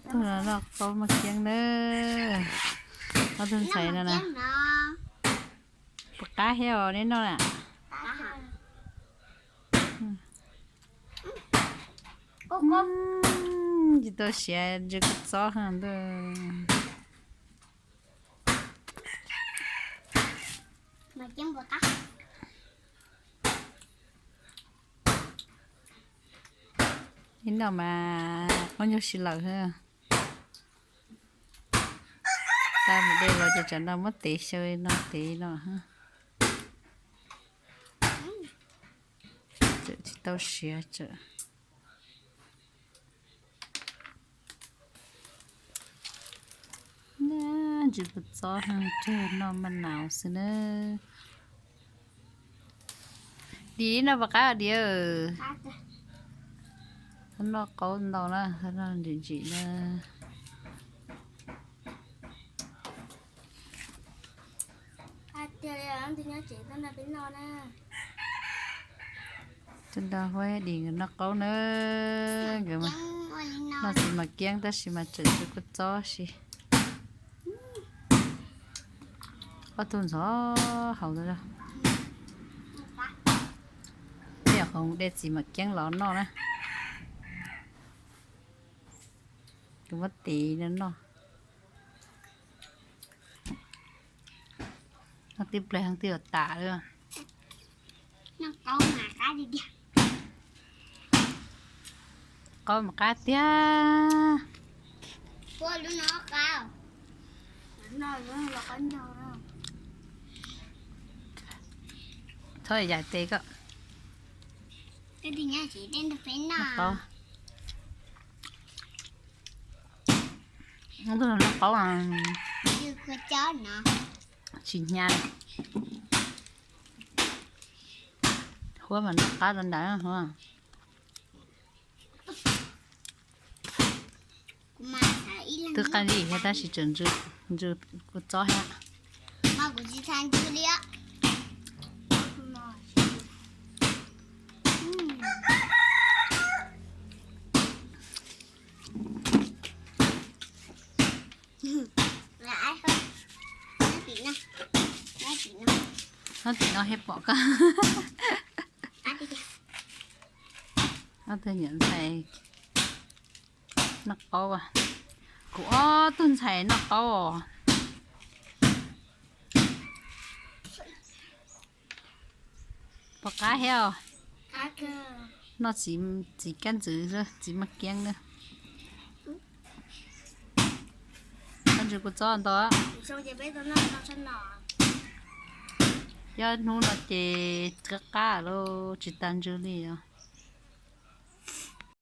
Noj qaub maj kiab nawb. Ob tug ntxhais no na. Puas qab thiab os, neb noj na? Tsis tau siav, ntsw kua txob heev ntuj. Ib noj mas qaub ncaug si lawm thiab. Tag mus de los ces tsam no muab tev xyaw no tev no. Tseem tsis tau siav tseem. Ntsw kua txob heev, noj maj nau xwb na. Dim, noj puas qab diam? Noj qaub ntau na, noj ntsim ntsim na. Tus nraug Huab Dim nkawd noj qaub na, nkawd noj txiv maj kiab tab sis mas tseem ntsw kua txob si. Ob tug ntxhov haus tau. Tej yam qhov de txiv maj kiab los noj na. Kuv muab tiv no noj. Noj tib pliag heev twb yuav tas li. Qaub mas qab tiag. Txhob yam tes koj. Noj qaub tsis hnyav. Huab mas noj qab rau nram. Twb qab zib thiab tab sis tseem ntsw kua txob thiab. Nyob tim no thiaj pom koj. Ob tug niam ntxhais noj qaub. Kuv ob tug ntxhais noj qaub os. Puas qab thiab os? Noj txiv kab ntxwv, txiv maj kiab na. Ntsw kua txob ntau. Yog hnub no ces qab qab lawm, tsis tas ntsw li os.